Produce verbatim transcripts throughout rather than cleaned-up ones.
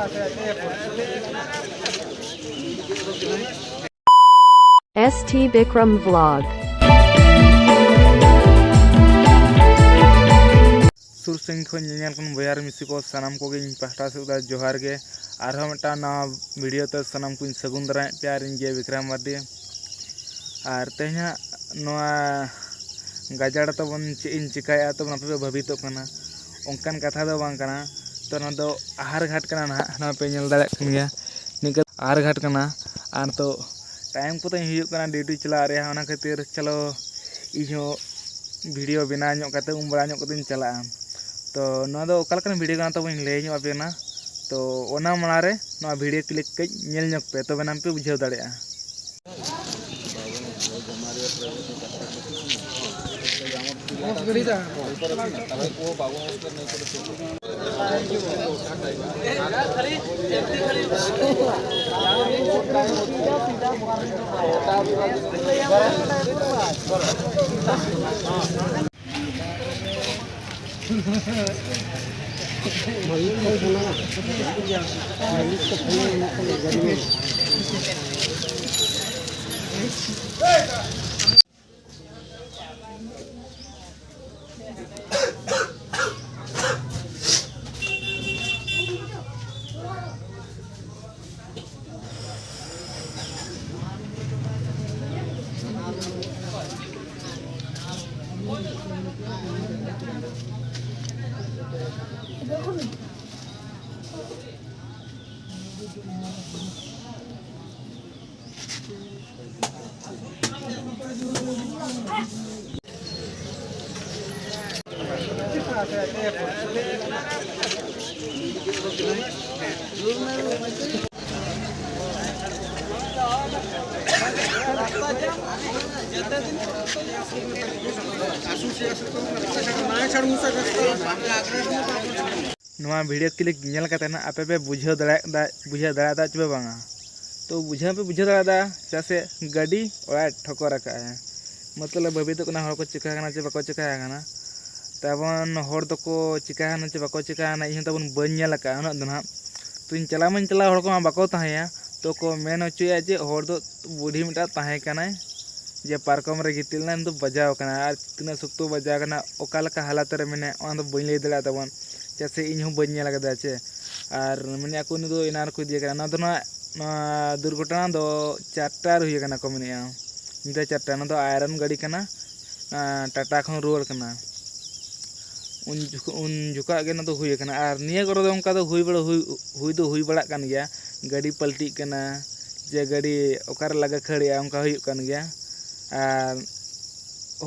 S T Bikram Vlog. ᱥᱩᱨ ᱥᱟᱺᱜᱤᱧ ᱠᱷᱚᱱ ᱧᱮᱧᱮᱞ ᱠᱟᱱ ᱵᱚᱭᱦᱟ ᱟᱨ ᱢᱤᱥᱤ ᱠᱚ ᱥᱟᱱᱟᱢ ᱠᱚᱜᱮ ᱤᱧ ᱯᱟᱦᱴᱟ ᱥᱮᱫ ᱠᱷᱚᱱ ᱡᱚᱦᱟᱨ ᱜᱮ᱾ ᱟᱨᱦᱚᱸ ᱢᱤᱫᱴᱟᱝ ᱱᱟᱣᱟ video ᱛᱮ ᱥᱟᱱᱟᱢ ᱠᱚᱧ ᱥᱟᱹᱜᱩᱱ ᱫᱟᱨᱟᱢᱮᱫ ᱯᱮᱭᱟ ᱟᱨ ᱤᱧ ᱜᱮ ᱵᱤᱠᱨᱚᱢ ᱢᱟᱨᱰᱤ᱾ ᱟᱨ ᱛᱮᱦᱮᱧ ᱦᱟᱸᱜ ᱱᱚᱣᱟ ᱜᱟᱡᱟᱲ ᱛᱟᱵᱚᱱ ᱪᱮᱫ ᱤᱧ ᱪᱤᱠᱟᱹᱭᱟ ᱛᱟᱵᱚᱱ ᱟᱯᱮ ᱯᱮ ᱵᱷᱟᱹᱵᱤᱛᱚᱜ ᱠᱟᱱᱟ, ᱚᱱᱠᱟᱱ ᱠᱟᱛᱷᱟ ᱫᱚ ᱵᱟᱝ ᱠᱟᱱᱟ᱾ ᱛᱚ ᱱᱚᱣᱟ ᱫᱚ ᱟᱦᱟᱨ ᱜᱷᱟᱴ ᱠᱟᱱᱟ ᱱᱟᱦᱟᱜ, ᱱᱚᱣᱟ ᱯᱮ ᱧᱮᱞ ᱫᱟᱲᱮᱭᱟᱜ ᱠᱟᱱ ᱜᱮᱭᱟ᱾ ᱱᱤᱝᱠᱟᱹ ᱟᱦᱟᱨ ᱜᱷᱟᱴ ᱠᱟᱱᱟ᱾ ᱟᱨ ᱛᱚ time ᱠᱚᱛᱮᱧ ᱦᱩᱭᱩᱜ ᱠᱟᱱᱟ duty ᱪᱟᱞᱟᱜ ᱨᱮᱭᱟᱜ, ᱚᱱᱟ ᱠᱷᱟᱹᱛᱤᱨ ᱪᱚᱞᱚ ᱤᱧᱦᱚᱸ video ᱵᱮᱱᱟᱣ ᱧᱚᱜ ᱠᱟᱛᱮ, ᱩᱢ ᱵᱟᱲᱟ ᱧᱚᱜ ᱠᱟᱛᱮᱧ ᱪᱟᱞᱟᱜᱼᱟ᱾ ᱛᱚ ᱱᱚᱣᱟ ᱫᱚ ᱚᱠᱟ ᱞᱮᱠᱟᱱ video ᱠᱟᱱᱟ ᱛᱟᱵᱚᱱ ᱤᱧ ᱞᱟᱹᱭ ᱧᱚᱜ ᱟᱯᱮ ᱠᱟᱱᱟ᱾ ᱛᱚ ᱚᱱᱟ ᱢᱟᱲᱟᱝ ᱨᱮ ᱱᱚᱣᱟ video clip ᱠᱟᱹᱡ ᱧᱮᱞ ᱧᱚᱜ ᱯᱮ, ᱛᱚᱵᱮ ᱱᱟᱝ ᱯᱮ ᱵᱩᱡᱷᱟᱹᱣ ᱫᱟᱲᱮᱭᱟᱜᱼᱟ᱾ ᱱᱚᱣᱟ video clip ᱧᱮᱞ ᱠᱟᱛᱮ ᱱᱟᱜ ᱟᱯᱮ ᱯᱮ ᱵᱩᱡᱷᱟᱹᱣ ᱫᱟᱲᱮᱭᱟᱜ, ᱵᱩᱡᱷᱟᱹᱣ ᱫᱟᱲᱮᱭᱟᱫᱟ ᱪᱮ ᱵᱟᱝᱟ? ᱛᱚ ᱵᱩᱡᱷᱟᱹᱣ ᱯᱮ ᱵᱩᱡᱷᱟᱹᱣ ᱫᱟᱲᱮᱭᱟᱫᱟ, ᱪᱮᱫᱟᱜ ᱥᱮ ᱜᱟᱹᱰᱤ ᱚᱲᱟᱜ ᱮ ᱴᱷᱚᱠᱚᱨ ᱟᱠᱟᱫᱼᱟ᱾ ᱢᱚᱛᱞᱚᱵ ᱵᱷᱟᱹᱵᱤᱛᱚᱜ ᱠᱟᱱᱟ ᱦᱚᱲ ᱠᱚ ᱪᱤᱠᱟ ᱟᱠᱟᱱᱟ ᱪᱮ ᱵᱟᱠᱚ ᱪᱤᱠᱟ ᱟᱠᱟᱱᱟ᱾ ᱛᱟᱵᱚᱱ ᱦᱚᱲ ᱫᱚᱠᱚ ᱪᱤᱠᱟ ᱟᱠᱟᱱᱟ ᱪᱮ ᱵᱟᱠᱚ ᱪᱤᱠᱟ ᱟᱠᱟᱱᱟ, ᱤᱧ ᱦᱚᱸ ᱛᱟᱵᱚᱱ ᱵᱟᱹᱧ ᱧᱮᱞ ᱟᱠᱟᱫᱼᱟ ᱩᱱᱟᱹᱜ ᱫᱚ ᱱᱟᱦᱟᱜ᱾ ᱛᱚᱧ ᱪᱟᱞᱟᱣ ᱢᱟᱧ ᱪᱟᱞᱟᱣ, ᱦᱚᱲ ᱠᱚᱢᱟ ᱵᱟᱠᱚ ᱛᱟᱦᱮᱸᱭᱟ᱾ ᱛᱚ ᱠᱚ ᱢᱮᱱ ᱦᱚᱪᱚᱭᱟ ᱡᱮ ᱦᱚᱲ ᱫᱚ ᱵᱩᱰᱷᱤ ᱢᱤᱫᱴᱟᱝ ᱛᱟᱦᱮᱸ ᱠᱟᱱᱟᱭ, ᱡᱮ ᱯᱟᱨᱠᱚᱢ ᱨᱮ ᱜᱤᱛᱤᱡ ᱞᱮᱱᱟᱭ, ᱩᱱᱤ ᱫᱚ ᱵᱟᱡᱟᱣ ᱠᱟᱱᱟ᱾ ᱟᱨ ᱛᱤᱱᱟᱹᱜ ᱥᱚᱠᱛᱚ ᱵᱟᱡᱟᱣ ᱠᱟᱱᱟ, ᱚᱠᱟ ᱞᱮᱠᱟ ᱦᱟᱞᱟᱛ ᱨᱮ ᱢᱮᱱᱟᱭᱟ, ᱚᱱᱟ ᱫᱚ ᱵᱟᱹᱧ ᱞᱟᱹᱭ ᱫᱟᱲᱮᱭᱟᱜ ᱛᱟᱵᱚᱱ, ᱪᱮᱫᱟᱜ ᱥᱮ ᱤᱧ ᱦᱚᱸ ᱵᱟᱹᱧ ᱧᱮᱞ ᱟᱠᱟᱫᱟ ᱪᱮ᱾ ᱟᱨ ᱢᱮᱱᱮᱫᱼᱟ ᱠᱚ ᱩᱱᱤ ᱫᱚ ᱮᱱᱟᱝ ᱨᱮᱠᱚ ᱤᱫᱤᱭᱮ ᱠᱟᱱᱟ᱾ ᱱᱚᱣᱟ ᱫᱚ ᱱᱟᱦᱟᱜ, ᱱᱚᱣᱟ ᱫᱩᱨᱜᱷᱚᱴᱚᱱᱟ ᱫᱚ ᱪᱟᱨᱴᱟ ᱨᱮ ᱦᱩᱭ ᱟᱠᱟᱱᱟ ᱠᱚ ᱢᱮᱱᱮᱫᱼᱟ, ᱧᱤᱫᱟᱹ ᱪᱟᱨᱴᱟ᱾ ᱱᱚᱣᱟ ᱫᱚ ᱟᱭᱨᱚᱱ ᱜᱟᱹᱰᱤ ᱠᱟᱱᱟ, ᱟᱸ, ᱴᱟᱴᱟ ᱠᱷᱚᱱ ᱨᱩᱣᱟᱹᱲ ᱠᱟᱱᱟ᱾ ᱩᱱ ᱡᱚᱠᱷᱚᱱ, ᱩᱱ ᱡᱚᱠᱷᱟᱜ ᱜᱮ ᱱᱚᱣᱟ ᱫᱚ ᱦᱩᱭ ᱟᱠᱟᱱᱟ᱾ ᱟᱨ ᱱᱤᱭᱟᱹ ᱠᱚᱨᱮ ᱫᱚ ᱚᱱᱠᱟ ᱫᱚ ᱦᱩᱭ ᱵᱟᱲᱟ, ᱦᱩᱭ, ᱦᱩᱭ ᱫᱚ ᱦᱩᱭ ᱵᱟᱲᱟᱜ ᱠᱟᱱ ᱜᱮᱭᱟ, ᱜᱟᱹᱰᱤ ᱯᱟᱞᱴᱤᱜ ᱠᱟᱱᱟ, ᱡᱮ ᱜᱟᱹᱰᱤ ᱚᱠᱟᱨᱮ ᱞᱟᱜᱟ ᱠᱷᱟᱹᱲᱮᱜᱼᱟ, ᱚᱱᱠᱟ ᱦᱩᱭᱩᱜ ᱠᱟᱱ ᱜᱮᱭᱟ᱾ ᱟᱨ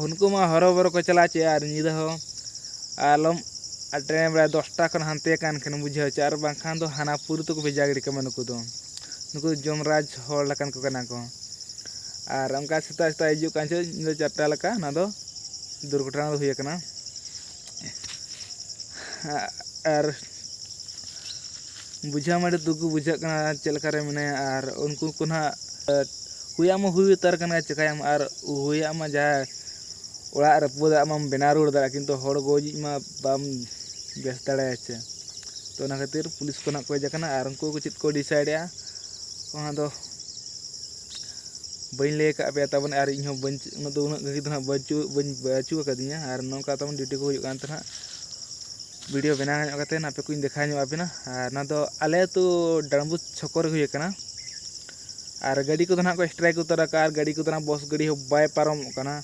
ᱩᱱᱠᱩ ᱢᱟ ᱦᱚᱨᱚ ᱵᱚᱨᱚ ᱠᱚ ᱪᱟᱞᱟᱜ ᱪᱮ, ᱟᱨ ᱧᱤᱫᱟᱹ ᱦᱚᱸ ᱟᱞᱚᱢ ᱟᱴᱮ ᱵᱟᱲᱟᱭᱟ, ᱫᱚᱥᱴᱟ ᱠᱷᱚᱱ ᱦᱟᱱᱛᱮ ᱠᱟᱱ ᱠᱷᱟᱱ ᱵᱩᱡᱷᱟᱹᱣ ᱪᱮ, ᱟᱨ ᱵᱟᱝᱠᱷᱟᱱ ᱫᱚ ᱦᱟᱱᱟ ᱯᱩᱨᱤ ᱛᱮᱠᱚ ᱵᱷᱮᱡᱟ ᱜᱤᱰᱤ ᱠᱟᱢᱟ ᱱᱩᱠᱩ ᱫᱚ᱾ ᱱᱩᱠᱩ ᱫᱚ ᱡᱚᱢᱨᱟᱡᱽ ᱦᱚᱲ ᱞᱮᱠᱟᱱ ᱠᱚ ᱠᱟᱱᱟ ᱠᱚ᱾ ᱟᱨ ᱚᱱᱠᱟ ᱥᱮᱛᱟᱜ ᱥᱮᱛᱟᱜ ᱦᱤᱡᱩᱜ ᱠᱟᱱ ᱪᱚ, ᱧᱤᱫᱟᱹ ᱪᱟᱨᱴᱟ ᱞᱮᱠᱟ ᱚᱱᱟ ᱫᱚ ᱫᱩᱨᱜᱷᱚᱴᱚᱱᱟ ᱫᱚ ᱦᱩᱭ ᱟᱠᱟᱱᱟ᱾ ᱟᱨ ᱵᱩᱡᱷᱟᱹᱣ ᱢᱟ ᱟᱹᱰᱤ ᱫᱩᱠ ᱜᱮ ᱵᱩᱡᱷᱟᱹᱜ ᱠᱟᱱᱟ ᱪᱮᱫ ᱞᱮᱠᱟᱨᱮ ᱢᱮᱱᱟᱭᱟ᱾ ᱟᱨ ᱩᱱᱠᱩ ᱠᱚ ᱱᱟᱦᱟᱜ, ᱦᱩᱭᱟᱜ ᱢᱟ ᱦᱩᱭ ᱩᱛᱟᱹᱨ ᱠᱟᱱᱟ, ᱪᱤᱠᱟᱹᱭᱟᱢ? ᱟᱨ ᱦᱩᱭᱟᱜ ᱢᱟ ᱡᱟᱦᱟᱸ ᱚᱲᱟᱜ ᱨᱟᱹᱯᱩᱫᱟᱜ ᱢᱟᱢ ᱵᱮᱱᱟᱣ ᱨᱩᱣᱟᱹᱲ ᱫᱟᱲᱮᱭᱟᱜᱼᱟ, ᱠᱤᱱᱛᱩ ᱦᱚᱲ ᱜᱚᱡᱤᱡ ᱢᱟ ᱵᱟᱢ ᱵᱮᱥ ᱫᱟᱲᱮᱭᱟᱭᱟ ᱪᱮ᱾ ᱛᱚ ᱚᱱᱟ ᱠᱷᱟᱹᱛᱤᱨ ᱯᱩᱞᱤᱥ ᱠᱚ ᱱᱟᱦᱟᱜ ᱠᱚ ᱦᱮᱡ ᱟᱠᱟᱱᱟ ᱟᱨ ᱩᱱᱠᱩ ᱠᱚ ᱪᱮᱫ ᱠᱚ ᱰᱤᱥᱟᱭᱤᱰᱮᱜᱼᱟ, ᱚᱱᱟ ᱫᱚ ᱵᱟᱹᱧ ᱞᱟᱹᱭ ᱟᱠᱟᱫ ᱯᱮᱭᱟ ᱛᱟᱵᱚᱱ, ᱟᱨ ᱤᱧ ᱦᱚᱸ ᱵᱟᱹᱧ, ᱩᱱᱟᱹᱜ ᱫᱚ, ᱩᱱᱟᱹᱜ ᱜᱷᱟᱹᱲᱤᱡ ᱫᱚ ᱱᱟᱦᱟᱜ ᱵᱟᱹᱪᱩᱜ, ᱵᱟᱹᱧ ᱵᱟᱹᱪᱩᱜ ᱟᱠᱟᱫᱤᱧᱟ᱾ ᱟᱨ ᱱᱚᱝᱠᱟ ᱛᱟᱵᱚᱱ ᱰᱤᱭᱩᱴᱤ ᱠᱚ ᱦᱩᱭᱩᱜ ᱠᱟᱱ ᱛᱟᱦᱮᱱᱟ᱾ ᱵᱷᱤᱰᱤᱭᱳ ᱵᱮᱱᱟᱣ ᱧᱚᱜ ᱠᱟᱛᱮ ᱟᱯᱮ ᱠᱚᱧ ᱫᱮᱠᱷᱟᱣ ᱧᱚᱜ ᱟᱯᱮᱱᱟ᱾ ᱟᱨ ᱱᱚᱣᱟ ᱫᱚ ᱟᱞᱮ ᱟᱹᱛᱩ ᱰᱟᱸᱰᱵᱩᱥ ᱪᱷᱚᱠᱚ ᱨᱮ ᱦᱩᱭ ᱟᱠᱟᱱᱟ᱾ ᱟᱨ ᱜᱟᱹᱰᱤ ᱠᱚᱫᱚ ᱱᱟᱦᱟᱜ ᱠᱚ ᱥᱴᱨᱟᱭᱤᱠ ᱩᱛᱟᱹᱨ ᱟᱠᱟᱫᱼᱟ, ᱟᱨ ᱜᱟᱹᱰᱤ ᱠᱚᱫᱚ ᱱᱟᱦᱟᱜ, ᱵᱚᱥ ᱜᱟᱹᱰᱤ ᱦᱚᱸ ᱵᱟᱭ ᱯᱟᱨᱚᱢᱚᱜ ᱠᱟᱱᱟ᱾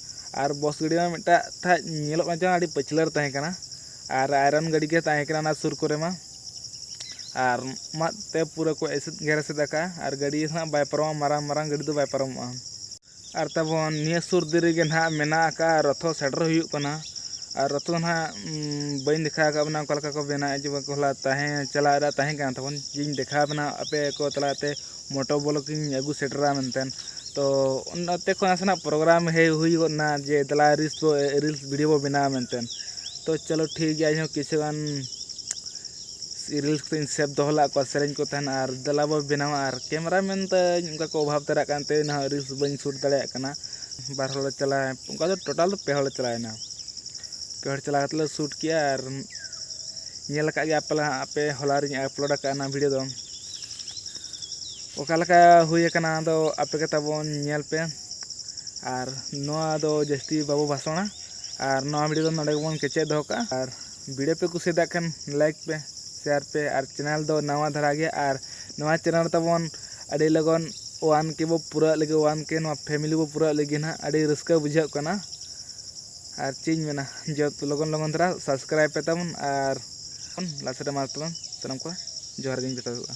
ᱟᱨ ᱵᱚᱥ ᱜᱟᱹᱰᱤ ᱢᱟ ᱢᱤᱫᱴᱟᱜ ᱛᱟᱦᱮᱸᱫ ᱧᱮᱞᱚᱜ ᱠᱟᱱ ᱪᱚᱝ ᱟᱹᱰᱤ ᱯᱟᱹᱪᱷᱞᱟᱹ ᱨᱮ ᱛᱟᱦᱮᱸ ᱠᱟᱱᱟ, ᱟᱨ ᱟᱭᱨᱚᱱ ᱜᱟᱹᱰᱤ ᱜᱮ ᱛᱟᱦᱮᱸ ᱠᱟᱱᱟ ᱚᱱᱟ ᱥᱩᱨ ᱠᱚᱨᱮ ᱢᱟ᱾ ᱟᱨ ᱢᱟᱫ ᱛᱮ ᱯᱩᱨᱟᱹ ᱠᱚ ᱮᱥᱮᱫ ᱜᱷᱮᱨ ᱮᱥᱮᱫ ᱟᱠᱟᱫᱼᱟ, ᱟᱨ ᱜᱟᱹᱰᱤ ᱦᱟᱸᱜ ᱵᱟᱭ ᱯᱟᱨᱚᱢᱚᱜᱼᱟ, ᱢᱟᱨᱟᱝ ᱢᱟᱨᱟᱝ ᱜᱟᱹᱰᱤ ᱫᱚ ᱵᱟᱭ ᱯᱟᱨᱚᱢᱚᱜᱼᱟ᱾ ᱟᱨ ᱛᱟᱵᱚᱱ ᱱᱤᱭᱟᱹ ᱥᱩᱨ ᱫᱤᱱ ᱨᱮᱜᱮ ᱱᱟᱦᱟᱜ ᱢᱮᱱᱟᱜ ᱟᱠᱟᱫ ᱨᱚᱛᱷᱚ ᱥᱮᱴᱮᱨ ᱦᱩᱭᱩᱜ ᱠᱟᱱᱟ᱾ ᱟᱨ ᱨᱚᱛᱷᱚ ᱱᱟᱦᱟᱜ, ᱩᱢ, ᱵᱟᱹᱧ ᱫᱮᱠᱷᱟᱣ ᱟᱠᱟᱫ ᱵᱚᱱᱟ ᱚᱠᱟ ᱞᱮᱠᱟ ᱠᱚ ᱵᱮᱱᱟᱣᱮᱫᱼᱟ, ᱡᱮ ᱵᱟᱝ ᱦᱚᱞᱟ ᱛᱟᱦᱮᱸ, ᱪᱟᱞᱟᱣ ᱨᱮ ᱛᱟᱦᱮᱸ ᱠᱟᱱ ᱛᱟᱵᱚᱱ, ᱡᱮᱧ ᱫᱮᱠᱷᱟᱣ ᱵᱮᱱᱟ ᱟᱯᱮ ᱠᱚ ᱛᱟᱞᱟᱛᱮ ᱢᱚᱴᱳ ᱵᱞᱚᱜᱤᱧ ᱟᱹᱜᱩ ᱥᱮᱴᱮᱨᱟ ᱢᱮᱱᱛᱮ᱾ ᱛᱚ ᱱᱚᱛᱮ ᱠᱷᱚᱱ ᱱᱟᱥᱮᱱᱟᱜ ᱯᱨᱳᱜᱨᱟᱢ ᱦᱮᱡ ᱦᱩᱭ ᱜᱚᱫ ᱮᱱᱟ ᱡᱮ ᱫᱮᱞᱟ ᱨᱤᱞᱥ ᱵᱚ, ᱨᱤᱞᱥ ᱵᱷᱤᱰᱤᱭᱳ ᱵᱚ ᱵᱮᱱᱟᱣᱟ ᱢᱮᱱᱛᱮ᱾ ᱛᱚ ᱪᱚᱞᱚ ᱴᱷᱤᱠ ᱜᱮᱭᱟ, ᱤᱧᱦᱚᱸ ᱠᱤᱪᱷᱩ ᱜᱟᱱ ᱨᱤᱞᱥ ᱠᱚᱧ ᱥᱮᱵᱷ ᱫᱚᱦᱚ ᱞᱮᱫ ᱠᱚᱣᱟ, ᱥᱮᱨᱮᱧ ᱠᱚ ᱛᱟᱦᱮᱱᱟ, ᱟᱨ ᱫᱮᱞᱟ ᱵᱚ ᱵᱮᱱᱟᱣᱟ᱾ ᱟᱨ ᱠᱮᱢᱮᱨᱟ ᱢᱮᱱ ᱛᱮ ᱚᱱᱠᱟ ᱠᱚ ᱚᱵᱷᱟᱵ ᱫᱟᱲᱮᱭᱟᱜ ᱠᱟᱱᱛᱮ ᱤᱧ ᱦᱚᱸ ᱨᱤᱞᱥ ᱵᱟᱹᱧ ᱥᱩᱴ ᱫᱟᱲᱮᱭᱟᱜ ᱠᱟᱱᱟ᱾ ᱵᱟᱨ ᱦᱚᱲ ᱞᱮ ᱪᱟᱞᱟᱣ, ᱚᱱᱠᱟ ᱫᱚ ᱴᱳᱴᱟᱞ ᱫᱚ ᱯᱮ ᱦᱚᱲ ᱞᱮ ᱪᱟᱞᱟᱣᱮᱱᱟ᱾ ᱯᱮ ᱦᱚᱲ ᱪᱟᱞᱟᱣ ᱠᱟᱛᱮ ᱞᱮ ᱥᱩᱴ ᱠᱮᱜᱼᱟ᱾ ᱟᱨ ᱧᱮᱞ ᱟᱠᱟᱫ ᱜᱮᱭᱟ ᱯᱮ ᱦᱟᱸᱜ ᱟᱯᱮ, ᱦᱚᱞᱟ ᱨᱤᱧ ᱟᱯᱞᱳᱰ ᱟᱠᱟᱫ ᱚᱱᱟ ᱵᱷᱤᱰᱤᱭᱳ ᱫᱚ᱾ ᱚᱠᱟ ᱞᱮᱠᱟ ᱦᱩᱭ ᱟᱠᱟᱱᱟ ᱫᱚ ᱟᱯᱮ ᱜᱮ ᱛᱟᱵᱚᱱ ᱧᱮᱞ ᱯᱮ᱾ ᱟᱨ ᱱᱚᱣᱟ ᱫᱚ ᱡᱟᱹᱥᱛᱤ ᱵᱟᱵᱚ ᱵᱷᱟᱥᱚᱬᱟ, ᱟᱨ ᱱᱚᱣᱟ ᱵᱷᱤᱰᱤᱭᱳ ᱫᱚ ᱱᱚᱰᱮ ᱜᱮᱵᱚᱱ ᱠᱮᱪᱮᱫ ᱫᱚᱦᱚ ᱠᱟᱜᱼᱟ᱾ ᱟᱨ ᱵᱷᱤᱰᱤᱭᱳ ᱯᱮ ᱠᱩᱥᱤᱭᱟᱫᱟᱜ ᱠᱷᱟᱱ ᱞᱟᱭᱤᱠ ᱯᱮ, ᱥᱮᱭᱟᱨ ᱯᱮ, ᱟᱨ ᱪᱮᱱᱮᱞ ᱫᱚ ᱱᱟᱣᱟ ᱫᱷᱟᱨᱟ ᱜᱮᱭᱟ, ᱟᱨ ᱱᱚᱣᱟ ᱪᱮᱱᱮᱞ ᱛᱟᱵᱚᱱ ᱟᱹᱰᱤ ᱞᱚᱜᱚᱱ ᱳᱣᱟᱱ ᱠᱮ ᱵᱚ ᱯᱩᱨᱟᱹᱜ ᱞᱟᱹᱜᱤᱫ, ᱳᱣᱟᱱ ᱠᱮ ᱱᱚᱣᱟ ᱯᱷᱮᱢᱤᱞᱤ ᱵᱚ ᱯᱩᱨᱟᱹᱜ ᱞᱟᱹᱜᱤᱫ ᱱᱟᱦᱟᱜ᱾ ᱟᱹᱰᱤ ᱨᱟᱹᱥᱠᱟᱹ ᱵᱩᱡᱷᱟᱹᱜ ᱠᱟᱱᱟ᱾ ᱟᱨ ᱪᱮᱫ ᱤᱧ ᱢᱮᱱᱟ, ᱡᱚᱛᱚ ᱞᱚᱜᱚᱱ ᱞᱚᱜᱚᱱ ᱫᱷᱟᱨᱟ ᱥᱟᱵᱥᱠᱨᱟᱭᱤᱵᱽ ᱯᱮ ᱛᱟᱵᱚᱱ, ᱟᱨ ᱞᱟᱥᱴ ᱨᱮ ᱢᱟ ᱛᱟᱵᱚᱱ ᱥᱟᱱᱟᱢ ᱠᱚ ᱡᱚᱦᱟᱨ ᱜᱤᱧ ᱢᱮᱛᱟᱣᱟᱠᱚᱣᱟ᱾